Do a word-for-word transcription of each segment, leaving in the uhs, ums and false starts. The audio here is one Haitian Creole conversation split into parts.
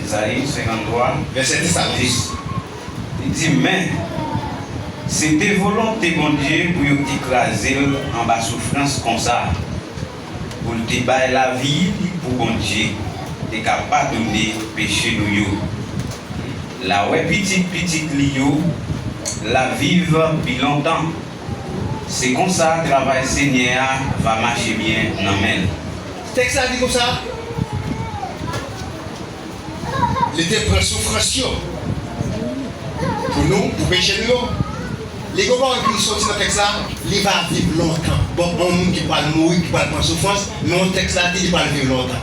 Ezayi senkanntwa, vèsè dis a dis. Li di, men, se te volonte Bondye pou yo te kraze l anba soufrans konsa, pou l te bay lavi li pou Bondye, te ka padone peche nou yo. L a wè pitit pitit li yo, l a viv pi lontan. Se konsa travay Senyè a va mache byen nan men l. Tèks la di konsa, li te pran soufrans yo pou nou, pou peche nou yo. Li gen yon pawòl ki soti nan tèks la, li va viv lontan. Bon, yon moun ki pral mouri, ki pral pran soufrans, men yon tèks la di li pral viv lontan.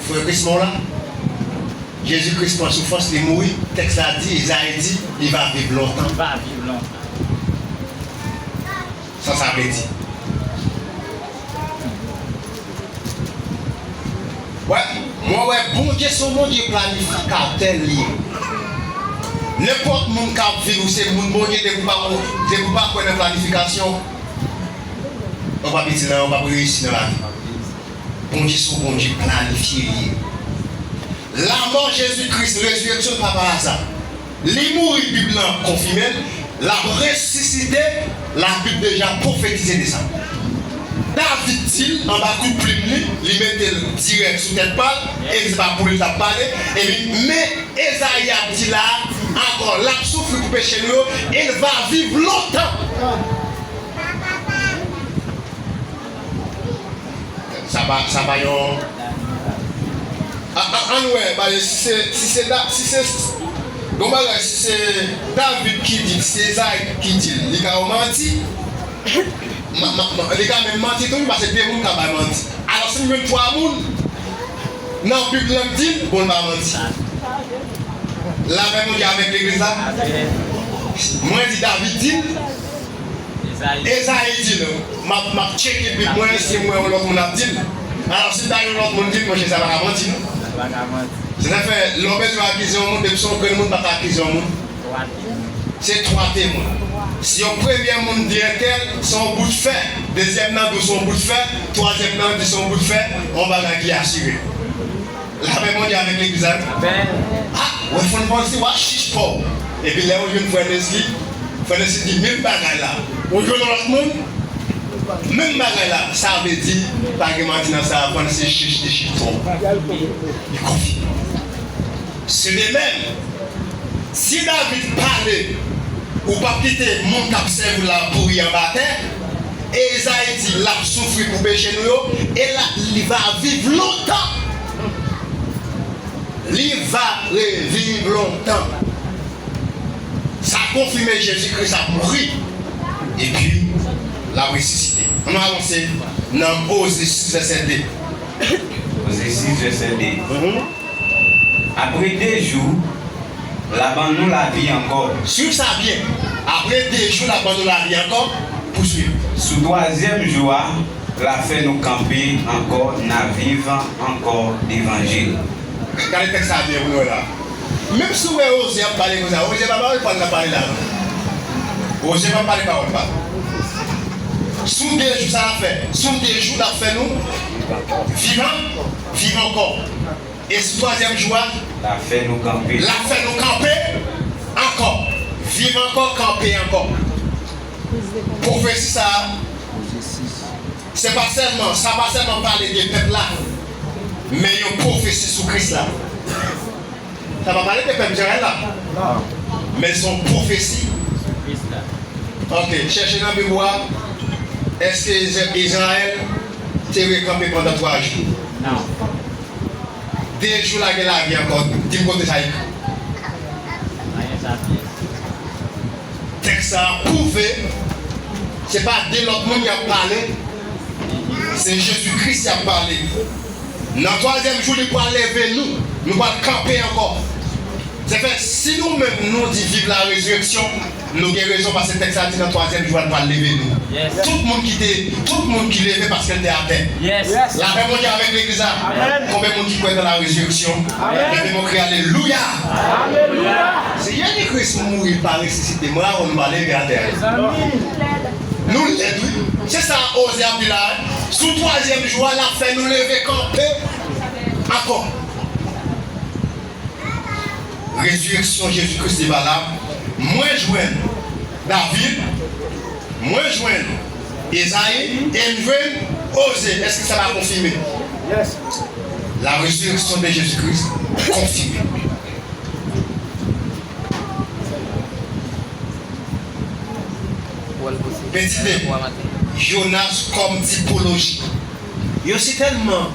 Frè Krismon la, Jezi Kris pran soufrans, li mouri. Tèks la di, Ezayi di, li va viv lontan. Li va viv lontan. Sa sa vle di? Wè, mwen wè Bondye se yon Bondye planifikatè li ye. Nenpòt moun k ap viv ou se moun Bondye, depi w pa, depi w pa kwè nan planifikasyon, ou p ap itil nan, ou p ap reyisi nan lavi. Bondye se yon Bondye planifye li ye. Lanmò Jezi Kris, rezireksyon l pa pa aza. Li mouri, Bib lan konfime l, l ap resisite, Labib deja pwofetize de sa. David di l anba kout plim li, li mete l dirèk sou tèt pa l, e se pa pou li l t ap pale, epi men Ezayi ap di la a, ankò, l ap soufri pou peche nou yo, e l va viv lontan. Sa pa, sa pa yon. A, a, ann wè, paske si se, si se Da-, si se, gon bagay, si se David ki di l, si se Ezayi ki di l, li ka yon manti. Ma, ma, ma, li ka menm manti tou, paske de moun ka bay manti. Alò, si nou jwenn twa moun nan Bib lan k di l, bon, l pa manti. Lapè Bondye avèk legliz la. Mwen di David di l, Ezayi di l, m ap, m ap tcheke Bib mwen, si m wè yon lòt moun ap di l. Alò, si m ta yon lòt moun di l, monchè, sa pa ka manti, non. Sa pa ka manti. Se sa k fè, lè w bezwen akize yon moun, depi se yon grenn moun, pa ka akize yon moun. Twa temwen. Se twa temwen. Si yon premye moun di entèl, se yon bout fè. Dezyèm nan di w se yon bout fè. Twazyèm nan di se yon bout fè. Yon bagay ki asire. Lapè Bondye avèk legliz la. Amèn. A, wè, fò n panse w a chich pa w. Epi lè w jwenn frè Nesly, frè Nesly di menm bagay la. Ou jwenn yon lòt moun, menm bagay la. Sa vle di, pa gen manti nan sa, fò n se chich, li chich pa w. Li konfime. Se de menm. Si David pale, ou p ap kite moun k ap sèvi w la pouri anba tè. Ezayi di l ap soufri pou peche nou yo, e l ap, li va viv lontan. Li va reviv lontan. Sa konfime Jezi Kris ap mouri, epi l ap resisite. Ann nou avanse nan Oze sis vèsè de. Oze sis vèsè de. Mhm. Apre de jou, l a ban nou lavi ankò. Swiv sa byen. Apre de jou, l a ban nou lavi ankò. Pouswiv. Sou twazyèm jou a, l a fè nou kanpe ankò, n a viv ankò levanjil. Gade tèks sa byen pou nou wè la. Menm si w wè Oze ap pale konsa, Oze pa pale pa l, l ap pale la, non. Oze pa pale pawòl pa l. Sou de jou sa l ap fè, sou de jou l ap fè nou vivan, viv ankò. E sou twazyèm jou a, l a fè nou kanpe. L a fè nou kanpe ankò. Viv ankò, kanpe ankò. Pwofesi sa a, se pa sèlman, sa pa sèlman pale de pèp la, men yon pwofesi sou Kris la. Sa pa pale de pèp Izrayèl la. Men se yon pwofesi. Ok, chèche nan Bib ou a. Èske Iza-, Izrayèl te rekanpe pandan twa jou? Non. De jou l a gen lavi ankò. Di m kote sa ekri. Tèks sa a pwouve se pa de lòt moun y ap pale, se Jezi Kris y ap pale. Nan twazyèm jou, li pral leve nou. Nou pral kanpe ankò. Se fè, si nou menm nou di viv la rezireksyon, nou gen rezon, paske tèks la di nan twazyèm jou a, l pral leve nou. Yes. Tout moun ki te, tout moun ki leve paske l te atè. Yes. Lapè Bondye avèk legliz la. Amèn. Konbyen moun ki kwè nan la rezireksyon? Amèn. Leve men w, kriye alelouya. Alelouya. Si Jezi Kris mouri, pa resisite, mwen avè w nou pa leve atè a. Mezanmi. Nou lèd, wi. Se sa Oze ap di la, wi. Sou twazyèm jou a, l ap fè nou leve kanpe ankò. Rezireksyon Jezi Kris li valab. Mwen jwenn David, mwen jwenn Ezayi, e m jwenn Oze. Èske sa pa konfime? La résurrection de Jésus-Christ confirmée. Petit deux, Jonas kòm tipoloji. Yo sitèlman